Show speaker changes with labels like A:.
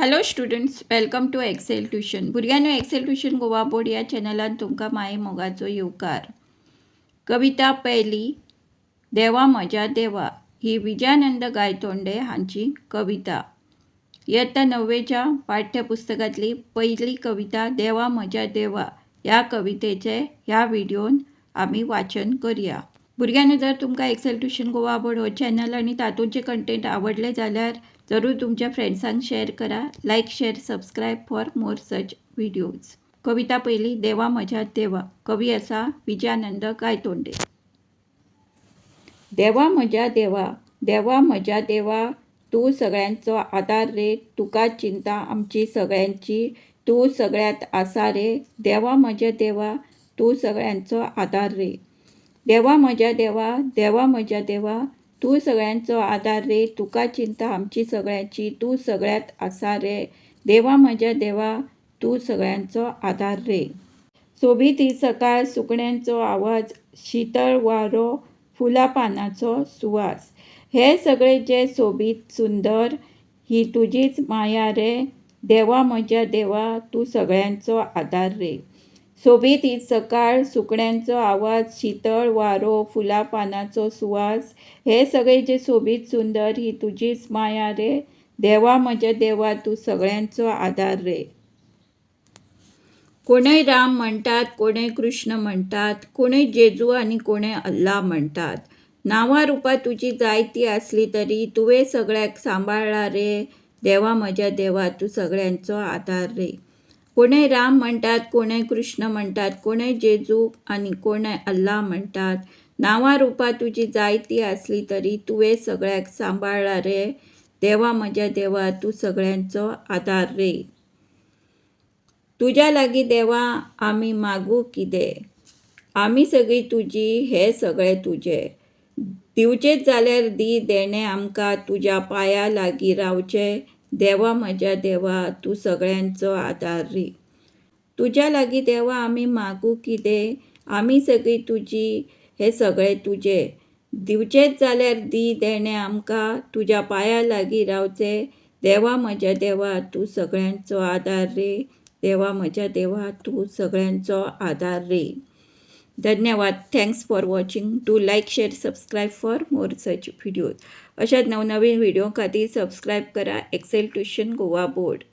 A: Hello students, welcome to Excel Tuition. भुरग्यांनो, Excel tuition Goa board ह्या चॅनलान तुमकां माये मोगाचो येवकार. कविता पहिली, देवा म्हज्या देवा, ही विजयानंद गायतोंडे हांची कविता. इयत्ता णववेच्या पाठ्यपुस्तकांतली पयली कविता देवा म्हज्या देवा ह्या कवितेचे ह्या व्हिडियोन आमी वाचन करया. भुरग्यांनो, जर तुमकां एक्सेल ट्युशन गोवा बोर्ड हो चॅनल आनी तातूंचे कंटेंट आवडले जाल्यार जरूर तुमच्या फ्रेंड्सांक शेअर करा. Like, share, subscribe for more such videos. कविता पहिली, देवा म्हज्या देवा. कवी आसा विजयानंद गायतोंडे. देवा म्हज्या देवा, देवा म्हज्या देवा, तूं सगळ्यांचो आदार रे. तुका चिंता आमची सगळ्यांची, तूं सगळ्यांत आसा रे. देवा म्हज्या देवा, तूं सगळ्यांचो आदार रे. देवा म्हज्या देवा, देवा म्हज्या देवा, तूं सगळ्यांचो आदार रे. तुका चिंता आमची सगळ्यांची, तूं सगळ्यांत आसा रे. देवा म्हज्या देवा, तूं सगळ्यांचो आदार रे. सोबीत ही सकाळ, सुकण्यांचो आवाज, शितळ वारो, फुलां पानांचो सुवास, हे सगळे जे सोबीत सुंदर ही तुजीच माया रे. देवा म्हज्या देवा, तूं सगळ्यांचो आदार रे. सोबीत ही सकाळ, सुकण्यांचो आवाज, शितळ वारो, फुलां पानांचो सुवास, हे सगळे जे सोबीत सुंदर ही तुजीच माया रे. देवा म्हज्या देवा, तूं सगळ्यांचो आदार रे. कोणय राम म्हणटात, कोणय कृष्ण म्हणटात, कोणय जेजू आनी कोणय अल्ला म्हणटात. नांवां रुपां तुजी जायतीं आसली तरी तुवें सगळ्याक सांबाळ्ळा रे. देवा म्हज्या देवा, तूं सगळ्यांचो आदार रे. कोणय राम म्हणटात, कोणय कृष्ण म्हणटात, कोणय जेजू आनी कोणय अल्ला म्हणटात. नांवां रुपां तुजी जायतीं आसली तरी तुवें सगळ्याक सांबाळ्ळा रे. देवा म्हज्या देवा, तूं सगळ्यांचो आदार रे. तुज्या लागीं देवा आमी मागूं कितें? आमी सगळीं तुजी, हें सगळें तुजें. दिवचेंच जाल्यार दी देणें आमकां, तुज्या पांयां लागीं रावचें. देवा म्हज्या देवा, तूं सगळ्यांचो आदार रे. तुज्या लागीं देवा आमी मागूं कितें? आमी सगळीं तुजी, हें सगळें तुजें. दिवचेंच जाल्यार दी देणें आमकां, तुज्या पांयां लागीं रावचें. देवा म्हज्या देवा, तूं सगळ्यांचो आदार रे. देवा म्हज्या देवा, तूं सगळ्यांचो आदार रे. धन्यवाद. Thanks for watching. Do like, share, subscribe for more such videos. अशाच नवनवीन व्हिडिओ खातीर सबस्क्राईब करा एक्सेल ट्युशन गोवा बोर्ड.